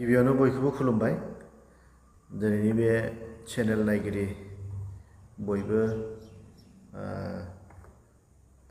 गिबियावनो बयखौबो खुलुमबाय। दिनैनि बे चेनेल नायगिरि बयबो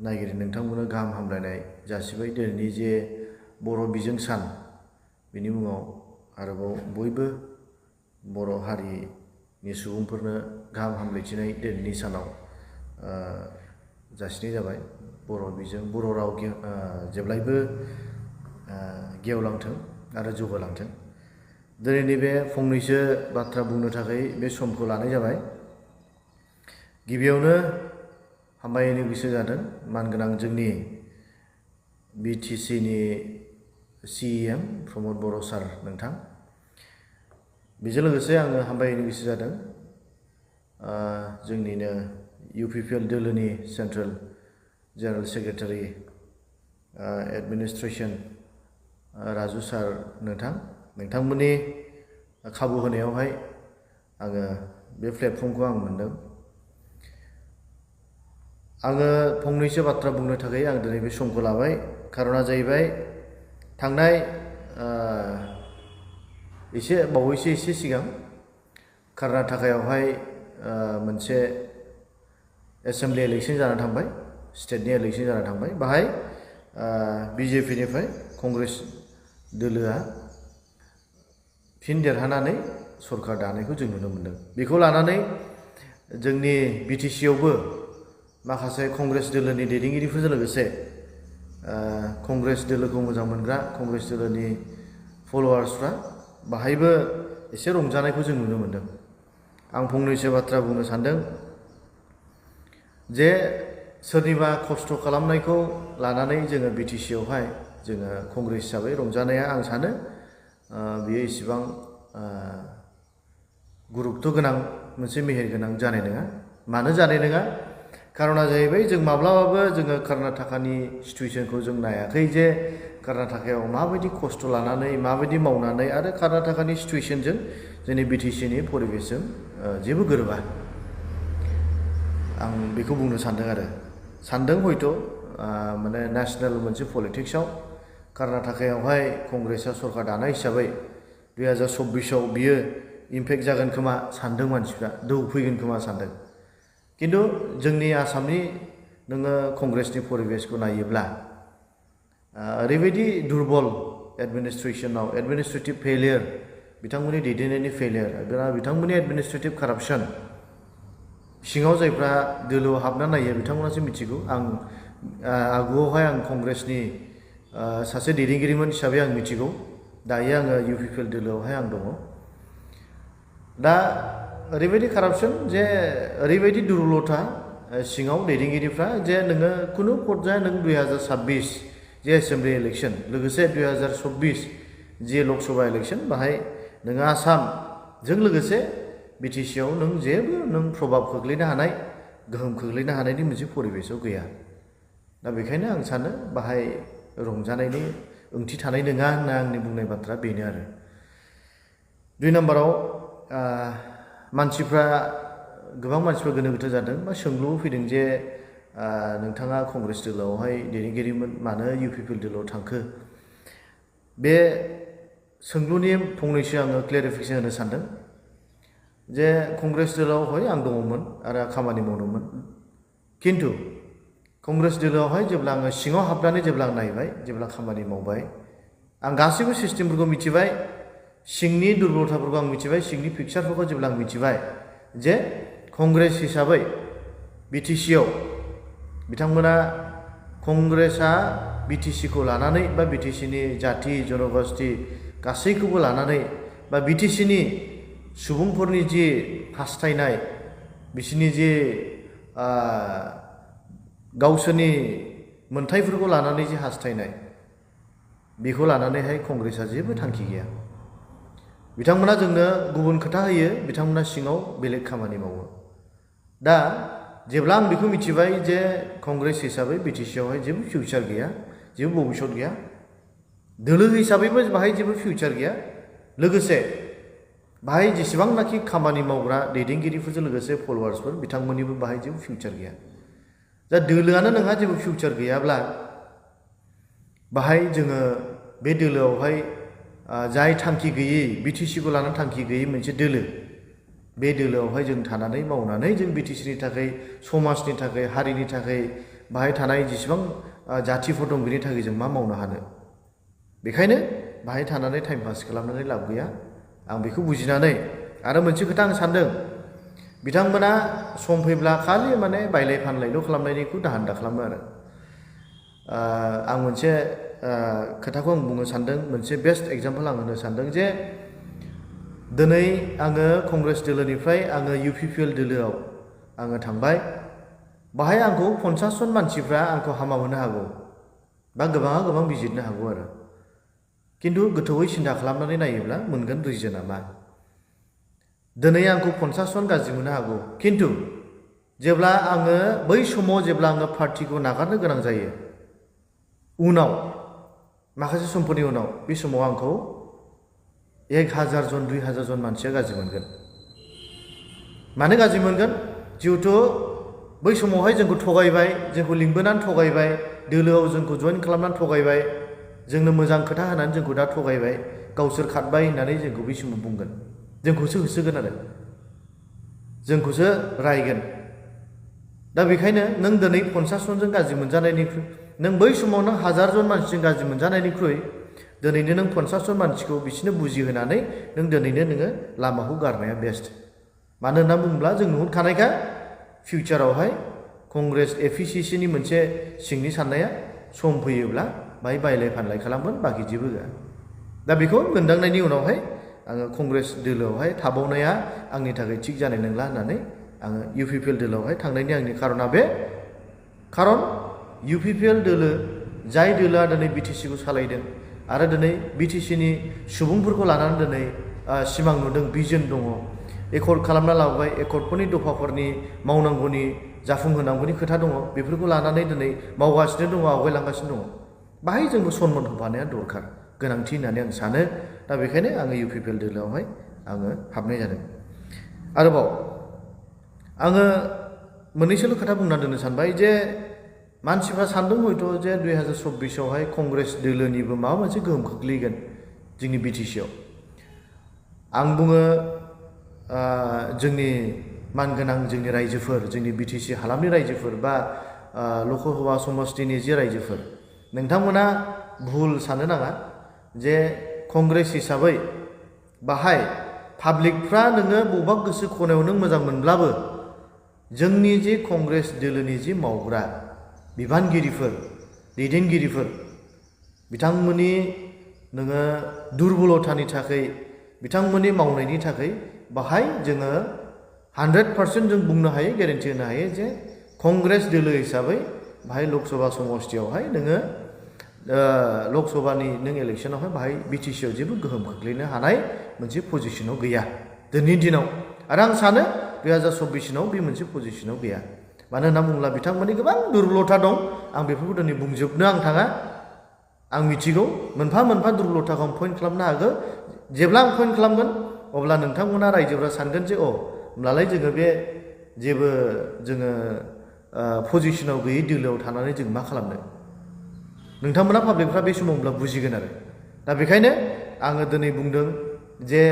नायगिरि नोंथांमोननो गाहाम हामलायनाय जासिबाय। दिनैनि जे बर' बिजों सान बेनि मुङाव आरोबाव बयबो बर' हारिनि सुबुंफोरनो गाहाम हामलायथिनाय दिनैनि सानाव जासिनाय जाबाय। बर' बिजों बर' राव जेब्लायबो गेवलांथों आरो जौगालांथों। दिनैनि बे फंनैसो बाथ्रा बुंनो थाखाय बे समखौ लानाय जाबाय। गिबियावनो हामबायनो गोसो जादों मानगोनां जोंनि BTCनि CEM प्रमद बर' सार नोंथां। बेजों लोगोसे आङो हामबायनो गोसो जादों जोंनिनो UPPL दोलोनि central general secretary administration Raju sir नोंथांमोननि खाबु होनायावहाय आङो बे प्लेटफर्मखौ आं मोनदों। आङो फंनैसो बाथ्रा बुंनो थाखाय आं दिनै बे समखौ लाबाय। खारना जाहैबाय थांनाय एसे सिगां कर्नाटकायावहाय मोनसे एसेम्बलि इलेक्सन जाना थांबाय, स्टेटनि इलेक्सन जाना थांबाय। बाहाय BJPनिफ्राय कंग्रेस दोलोआ फिन देरहानानै सरकार दानायखौ जों नुनो मोनदों। बेखौ लानानै जोंनि BTCआवबो माखासे कंग्रेस दोलोनि दैदेनगिरिफोरजों लोगोसे कंग्रेस दोलोखौ मोजां मोनग्रा कंग्रेस दोलोनि फलोवार्सफ्रा बाहायबो एसे रंजानायखौ जों नुनो मोनदों। आं फंनैसो बाथ्रा बुंनो सानदों जे सोरनिबा खस्थ' खालामनायखौ लानानै जोङो BTCआवहाय जोङो कंग्रेस हिसाबै रंजानाया आं सानो बेयो इसेबां गुरुत्व गोनां मोनसे मेहेर गोनां जानाय नङा। मानो जानाय नङा? खारना जाहैबाय जों माब्लाबाबो जोङो कर्नाटकानि सिटुवेसनखौ जों नायाखै जे कर्नाटकायाव माबायदि खस्थ' लानानै माबायदि मावनानै आरो कर्नाटकानि सिटुवेसनजों जोंनि BTCनि परिबेसजों जेबो गोरोबा। आं बेखौ बुंनो सानदों हयथ' माने नेसनेल मोनसे पलिटिक्सआव कर्नाटकायावहाय कंग्रेसआ सरकार दानाय हिसाबै 2024आव बियो इम्पेक्ट जागोन खोमा सानदों मानसिफ्रा, दोहौ फैगोन खोमा सानदों। किन्तु जोंनि आसामनि नोङो कंग्रेसनि परिबेसखौ नायोब्ला ओरैबायदि दुरबल एडमिनिस्ट्रेसनाव एडमिनिस्ट्रेटिभ फेलियर, बिथांमोननि दैदेननायनि फेलियर, बिथांमोननि एडमिनिस्ट्रेटिभ कारापसन, सिङाव जायफ्रा दोलोआव हाबना नायो बिथांमोनासो मिथिगौ। आगुआवहाय आं कंग्रेसनि सासे दैदेनगिरिमोन हिसाबै आं मिथिगौ। दायो आङो UPPL दोलोआवहाय आं दङ। दा ओरैबायदि कारापसन जे ओरैबायदि दुरबलथा सिङाव दैदेनगिरिफ्रा जे नोङो खुनु पर्याय नों 2026 जे एसेम्बलि इलेक्सन लोगोसे 2024 जे लकसभा इलेक्सन बाहाय नोङो आसामजों लोगोसे BTCआव नों जेबो प्रभाब खोख्लैनो हानाय, गोहोम खोख्लैनो हानायनि मोनसे परिबेसाव गैया। दा बेखायनो आं सानो बाहाय रंजानायनि ओंथि थानाय नङा होनना आंनि बुंनाय बाथ्रा बेनो आरो। 2 नाम्बाराव गोबां मानसिफ्रा गोनो गोथो जादों बा सोंलु फैदों जे नोंथाङा कंग्रेस दोलोआवहाय दैदेनगिरिमोन मानो UPPL दोलोआव थांखो? बे सोंलुनि फंनैसो आङो क्लेरिफिकेसन होनो सानदों जे कंग्रेस दोलोआवहाय आं दङमोन आरो खामानि मावदोंमोन। किन्तु कंग्रेस दोलोआवहाय जेब्ला आङो सिङाव हाबनानै जेब्ला आं नायबाय, जेब्ला खामानि मावबाय, आं गासैबो सिस्टेमफोरखौ मिथिबाय, सिंनि दुर्बलताफोरखौ आं मिथिबाय, सिंनि पिक्सारफोरखौ जेब्ला आं मिथिबाय जे कंग्रेस हिसाबै BTCआव बिथांमोना कंग्रेसआ BTCखौ लानानै बा BTCनि जाथि जनगोष्ठी गासैखौबो लानानै बा BTCनि सुबुंफोरनि जि हास्थायनाय, बिसोरनि जे गावसोरनि मोन्थाइफोरखौ लानानै जे हास्थायनाय, बेखौ लानानैहाय कंग्रेसआ जेबो थांखि गैया। बिथांमोना जोंनो गुबुन खोथा होयो, बिथांमोना सिङाव बेलेग खामानि मावो। दा जेब्ला आं बेखौ मिथिबाय जे कंग्रेस हिसाबै BTCआवहाय जेबो फिउचार गैया, जेबो भबिष्यत गैया, दोलो हिसाबैबो बाहाय जेबो फिउचार गैया, लोगोसे बाहाय जेसेबांनाखि खामानि मावग्रा दैदेनगिरिफोरजों लोगोसे फलोवार्सफोर बिथांमोननिबो बाहाय जेबो फिउचार गैया। दा दोलोआनो नोंहा जेबो फिउचार गैयाब्ला बाहाय जोङो बे दोलोआवहाय जाय थांखि गैयै बिटिसिखौ लानानै थांखि गैयै मोनसे दोलो बे दोलोआवहाय जों थानानै मावनानै जों बिटिसिनि थाखाय समाजनि थाखाय हारिनि थाखाय बाहाय थानाय जेसेबां जाथिफोर दं बेनि थाखाय जों मा मावनो हानो बेखायनो बाहाय थानानै टाइम पास खालामनानै लाब गैया आं बेखौ बुजिनानै आरो मोनसे खोथा आं सानदों बिथांमोना सम फैब्ला खालि माने बायलाय फानलायल' खालामनायनिखौ दाहान्दा खालामो आरो आं मोनसे खोथाखौ आं बुंनो सानदों मोनसे बेस्ट एग्जाम्पल आं होनो सानदों जे दिनै आङो कंग्रेस दोलोनिफ्राय आङो UPPL दोलोआव आङो थांबाय बाहाय आंखौ 50 जन मानसिफ्रा आंखौ हामा मोननो हागौ बा गोबाङा गोबां बिजिरनो हागौ आरो किन्तु गोथौयै सिन्था खालामनानै नायोब्ला मोनगोन रिजोना मा दिनै आंखौ 50 जन गाज्रि मोननो हागौ किन्तु जेब्ला आङो बै समाव जेब्ला आङो पार्टिखौ नागारनो गोनां जायो उनाव माखासे समफोरनि उनाव बे समाव आंखौ 1000 जन 2000 जन मानसिया गाज्रि मोनगोन मानो गाज्रि मोनगोन जिहेतु बै समावहाय जोंखौ थगायबाय जोंखौ लिंबोनानै थगायबाय दोलोआव जोंखौ जइन खालामनानै थगायबाय जोंनो मोजां खोथा होनानै जोंखौ दा थगायबाय गावसोर खारबाय होननानै जोंखौ बै समाव बुंगोन जोंखौसो होसोगोन आरो जोंखौसो रायगोन दा बेखायनो नों दिनै 50 जनजों गाज्रि मोनजानायनिख्रुइ नों बै समाव नों 1000 जन मानसिजों गाज्रि मोनजानायनिख्रुइ दिनैनो नों 50 जन मानसिखौ बिसोरनो बुजिहोनानै नों दिनैनो नोङो लामाखौ गारनाया बेस्ट मानो होनना बुङोब्ला जों नुहुरखानायखा फिउचारावहाय कंग्रेस APCCनि मोनसे सिंनि साननाया सम फैयोब्ला बाहाय बायलाय फानलाय खालामगोन बाखि जेबो गैया दा बेखौ मोनदांनायनि उनावहाय आङो कंग्रेस दोलोआवहाय थाबावनाया आंनि थाखाय थिग जानाय नंला होननानै आङो UPPL दोलोआवहाय थांनायनि आंनि खारना बे खारन UPPL दोलो जाय दोलोआ दिनै BTCखौ सालायदों आरो दिनै BTCनि सुबुंफोरखौ लानानै दिनै सिमां नुदों भिजन दङ एकर्ड खालामना लाबाय एकर्डफोरनि दफाफोरनि मावनांगौनि जाफुंहोनांगौनि खोथा दङ बेफोरखौ लानानै दिनै मावगासिनो दङ आवगायलांगासिनो दङ बाहाय जोंबो सनमान होफानाया दरखार गोनांथि होननानै आं सानो दा बेखायनो आङो UPPL दोलोआवहाय आङो हाबनाय जादों आरोबाव आङो मोननैसोल' खोथा बुंना दोननो सानबाय जे मानसिफ्रा सानदों हयथ' जे 2024आवहाय कंग्रेस दोलोनिबो माबा मोनसे गोहोम खोख्लैगोन जोंनि BTCआव आं बुङो जोंनि मानगोनां जोंनि रायजोफोर जोंनि BTC हालामनि रायजोफोर बा लकसभा समष्टिनि जे रायजोफोर नोंथांमोना भुल साननो नाङा जे कंग्रेस हिसाबै बाहाय पाब्लिकफ्रा नोङो बबेबा गोसो खनायाव नों मोजां मोनब्लाबो जोंनि जे कंग्रेस दोलोनि जे मावग्रा बिबानगिरिफोर दैदेनगिरिफोर बिथांमोननि नोङो दुरबलतानि थाखाय बिथांमोननि मावनायनि थाखाय बाहाय जोङो 100% जों बुंनो हायो गेरेन्टि होनो हायो जे कंग्रेस दोलो हिसाबै बाहाय लकसभा समष्टियावहाय नोङो लकसभानि नों इलेक्सनावहाय बाहाय BTCआव जेबो गोहोम खोख्लैनो हानाय मोनसे पजिशनाव गैया दिनैनि दिनाव आरो आं सानो 2024आव बे मोनसे पजिशनाव गैया मानो होनना बुङोब्ला बिथांमोननि गोबां दुरबलता दं आं बेफोरखौ दिनै बुंजोबनो आं थाङा आं मिथिगौ मोनफा मोनफा दुरबलताखौ आं पइन्ट खालामनो हागौ जेब्ला आं पइन्ट खालामगोन अब्ला नोंथांमोना रायजोफ्रा सानगोन जे होमब्लालाय जोङो बे जेबो जोङो पजिशनाव गैयै दोलोआव थानानै जों मा खालामनो नोंथांमोना पाब्लिकफ्रा बे समाव होमब्ला बुजिगोन आरो दा बेखायनो आङो दिनै बुंदों जे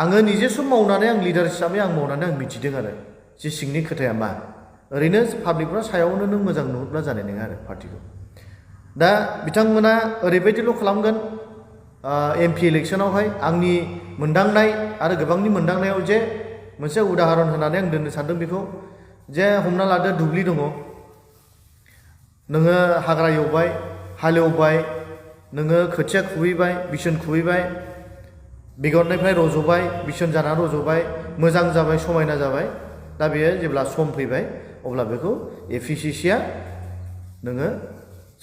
आङो निजेसो मावनानै आं लिडार हिसाबै आं मावनानै आं मिथिदों आरो जे सिंनि खोथाया मा ओरैनो पाब्लिकफ्रा सायावनो नों मोजां नुहुरब्ला जानाय नङा आरो पार्टिखौ दा बिथांमोना ओरैबायदिल' खालामगोन MP इलेक्सनावहाय आंनि मोनदांनाय आरो गोबांनि मोनदांनायाव जे मोनसे उदाहरन होनानै आं दोननो सानदों बेखौ जे हमना लादो दुब्लि दङ नोङो हाग्रा एवबाय हालेवबाय नोङो खोथिया खुबैबाय बिसोन खुबैबाय बेगरनिफ्राय रज'बाय बिसोन जानानै रज'बाय मोजां जाबाय समायना जाबाय दा बेयो जेब्ला सम फैबाय अब्ला बेखौ APCCआ नोङो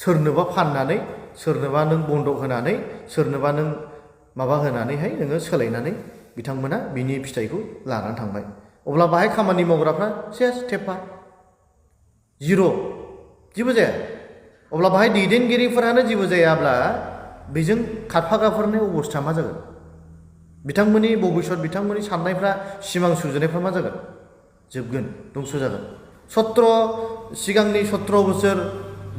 सोरनोबा फाननानै सोरनोबा नों बन्दक होनानै सोरनोबा नों माबा होनानैहाय नोङो सोलायनानै बिथांमोना बिनि फिथाइखौ लानानै थांबाय अब्ला बाहाय खामानि मावग्राफ्रा सेस थेफा जिर' जेबो जाया अब्ला बाहाय दैदेनगिरिफोरानो जेबो जायाब्ला बेजों खारफाग्राफोरनि अबस्था मा जागोन बिथांमोननि भबिष्यत बिथांमोननि साननायफ्रा सिमां सुजुनायफ्रा मा जागोन जोबगोन दंस' जागोन सिगांनि 17 बोसोर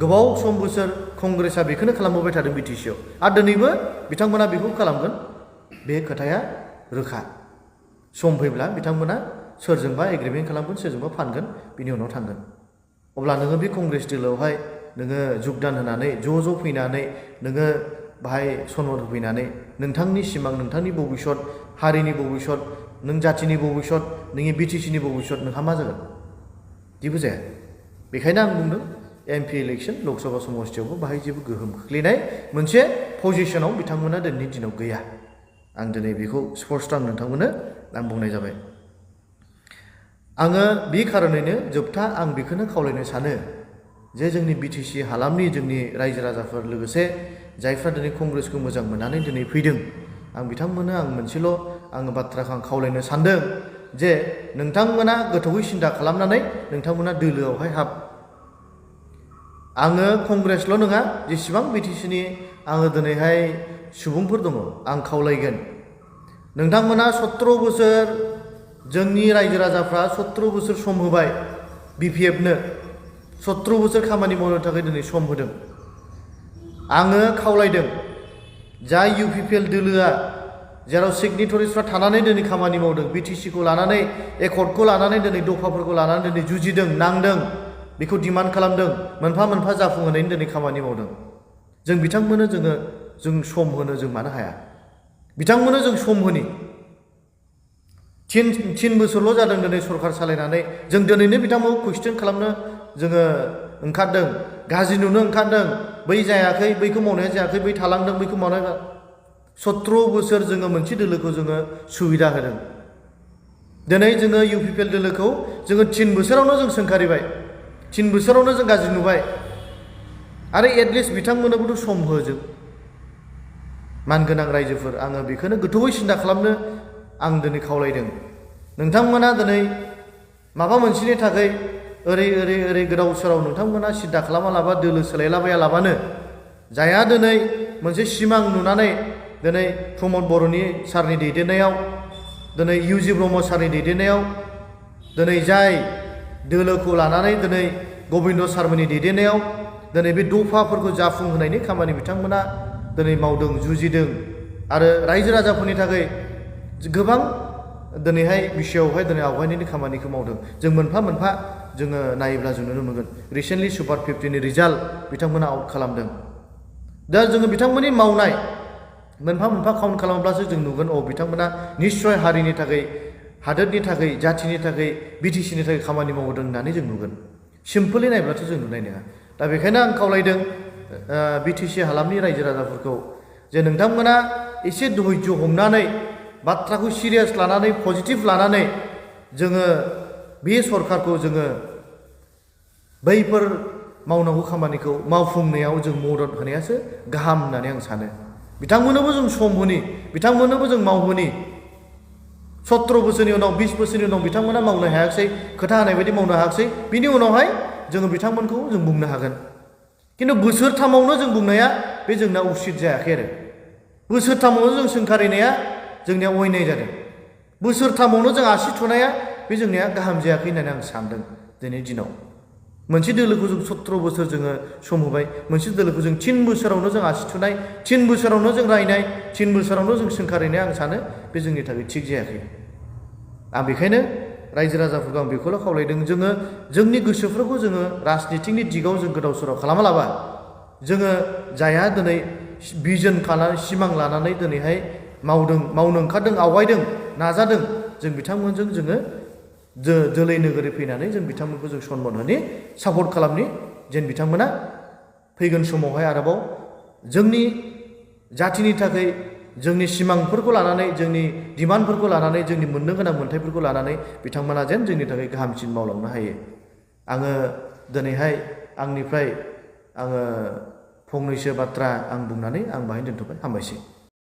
गोबाव सम बोसोर कंग्रेसा बेखौनो खालामबोबाय थादों बिटिसिआव आरो दिनैबो बिथांमोना बेखौ खालामगोन बे खोथाया रोखा सम फैब्ला बिथांमोना सोरजोंबा एग्रिमेन्ट खालामगोन सोरजोंबा फानगोन बिनि उनाव थांगोन अब्ला नोङो बे कंग्रेस दोलोआवहाय नोङो जुगदान होनानै ज' फैनानै नोङो बाहाय सनमान होफैनानै नोंथांनि सिमां नोंथांनि भबिष्यत हारिनि भबिष्यत नों जाथिनि भबिष्यत नोंनि बिटिसिनि भबिष्यत नोंहा मा जागोन जेबो जाया बेखायनो आं बुंदों एमपि इलेक्सन लकसभा समस्थियावबो बाहाय जेबो गोहोम खोख्लैनाय मोनसे पजिशनाव बिथांमोना दिनैनि दिनाव गैया आं दिनै बेखौ स्पष्ट आं नोंथांमोननो आं बुंनाय जाबाय आङो बे खारनैनो जोबथा आं बेखौनो खावलायनो सानो जे जोंनि बिटिसि हालामनि जोंनि रायजो राजाफोर लोगोसे जायफ्रा दिनै कंग्रेसखौ मोजां मोननानै दिनै फैदों आं बिथांमोननो आं मोनसेल' आङो बाथ्राखौ आं खावलायनो सानदों जे नोंथांमोना गोथौयै सिन्था खालामनानै नोंथांमोना दोलोआवहाय हाब आङो कंग्रेसल' नङा जेसेबां बिटिसिनि आङो दिनैहाय सुबुंफोर दङ आं खावलायगोन नोंथांमोना 17 बोसोर जोंनि रायजो राजाफ्रा 17 बोसोर सम होबाय बिपिएफनो 17 बोसोर खामानि मावनो थाखाय दिनै सम होदों आङो खावलायदों जाय इउपिपिएल दोलोआ जेराव सिगनेटरिसफ्रा थानानै दिनै खामानि मावदों बिटिसिखौ लानानै एकर्डखौ लानानै दिनै दफाफोरखौ लानानै दिनै जुजिदों नांदों बेखौ डिमान्ड खालामदों मोनफा मोनफा जाफुंहोनायनि दिनै खामानि मावदों जों बिथांमोननो जों सम होनो जों मानो हाया बिथांमोननो जों सम होनि थिन बोसोरल' जादों दिनै सरकार सालायनानै जों दिनैनो बिथांमोनखौ कुइससन खालामनो जोङो ओंखारदों गाज्रि नुनो ओंखारदों बै जायाखै बैखौ मावनाया जायाखै बै थालांदों बैखौ मावनाया 17 बोसोर जोङो मोनसे दोलोखौ जोङो सुबिदा होदों दिनै जोङो इउपिपिएल दोलोखौ जोङो 3 बोसोरावनो जों सोंखारिबाय 3 बोसोरावनो जों गाज्रि नुबाय आरो एटलिस्ट बिथांमोननोबोथ' सम होजोब मानगोनां रायजोफोर आङो बेखौनो गोथौयै सिन्था खालामनो आं दिनै खावलायदों नोंथांमोना दिनै माबा मोनसेनि थाखाय ओरै गोदाव सोराव नोंथांमोना सिन्था खालामालाबा दोलो सोलायलाबायालाबानो जायहा दिनै मोनसे सिमां नुनानै दिनै प्रमद बर'नि सारनि दैदेननायाव दिनै इउजि ब्रह्म सारनि दैदेननायाव दिनै जाय दोलोखौ लानानै दिनै गबिन्द सारमोननि दैदेननायाव दिनै बे दफाफोरखौ जाफुंहोनायनि खामानि बिथांमोना दिनै मावदों जुजिदों आरो रायजो राजाफोरनि थाखाय गोबां दिनैहाय बिषयावहाय दिनै आवगायनायनि खामानिखौ मावदों जों मोनफा मोनफा जोङो नायोब्ला जों नुनो मोनगोन रिसेन्टलि सुपार 50नि रिजाल्ट बिथांमोना आउट खालामदों दा जोङो बिथांमोननि मावनाय मोनफा मोनफा काउन्ट खालामब्लासो जों नुगोन बिथांमोना निश्चय हारिनि थाखाय हादोरनि थाखाय जाथिनि थाखाय बिटिसिनि थाखाय खामानि मावदों होननानै जों नुगोन सिम्पलि नायब्लाथ' जों नुनाय नङा दा बेखायनो आं खावलायदों बिटिसि हालामनि रायजो राजाफोरखौ जे नोंथांमोना एसे धैर्य हमनानै बाथ्राखौ सिरियास लानानै पजिटिभ लानानै जोङो बे सरकारखौ जोङो बैफोर मावनांगौ खामानिखौ मावफुंनायाव जों मदद होनायासो गाहाम होननानै आं सानो बिथांमोननोबो जों सम होनि बिथांमोननोबो जों मावहोनि 17 बोसोरनि उनाव 20 बोसोरनि उनाव बिथांमोना मावनो हायाखिसै खोथा होनाय बायदि मावनो हायाखिसै बिनि उनावहाय जोङो बिथांमोनखौ जों बुंनो हागोन खिन्थु बोसोरथामावनो जों बुंनाया बे जोंना उसित जायाखै आरो बोसोरथामावनो जों सोंखारिनाया जोंनिया अयनाय जादों बोसोरथामावनो जों आसि थुनाया बे जोंनिया गाहाम जायाखै होननानै आं सानदों दिनैनि दिनाव मोनसे दोलोखौ जों 17 बोसोर जोङो सम होबाय मोनसे दोलोखौ जों 3 बोसोरावनो जों आसि थुनाय 3 बोसोरावनो जों रायनाय 3 बोसोरावनो जों सोंखारिनाय आं सानो बे जोंनि थाखाय थिग जायाखै आं बेखायनो रायजो राजाफोरखौ आं बेखौल' खावलायदों जोङो जोंनि गोसोफोरखौ जोङो राजनितिकनि दिगाव जों गोदाव सोराव खालामालाबा जोङो जायहा दिनै भिजन खालामनानै सिमां लानानै दिनैहाय मावनो ओंखारदों आवगायदों नाजादों जों बिथांमोनजों जोङो दोलै नोगोरै फैनानै जों बिथांमोनखौ जों सनमान होनि सापर्ट खालामनि जेन बिथांमोना फैगोन समावहाय आरोबाव जोंनि जाथिनि थाखाय जोंनि सिमांफोरखौ लानानै जोंनि डिमान्डफोरखौ लानानै जोंनि मोननो गोनां मोन्थायफोरखौ लानानै बिथांमोना जेन जोंनि थाखाय गाहामसिन मावलांनो हायो आङो दिनैहाय आंनिफ्राय आङो फंनैसो बाथ्रा आं बुंनानै आं बाहाय दोनथ'बाय हामबायसै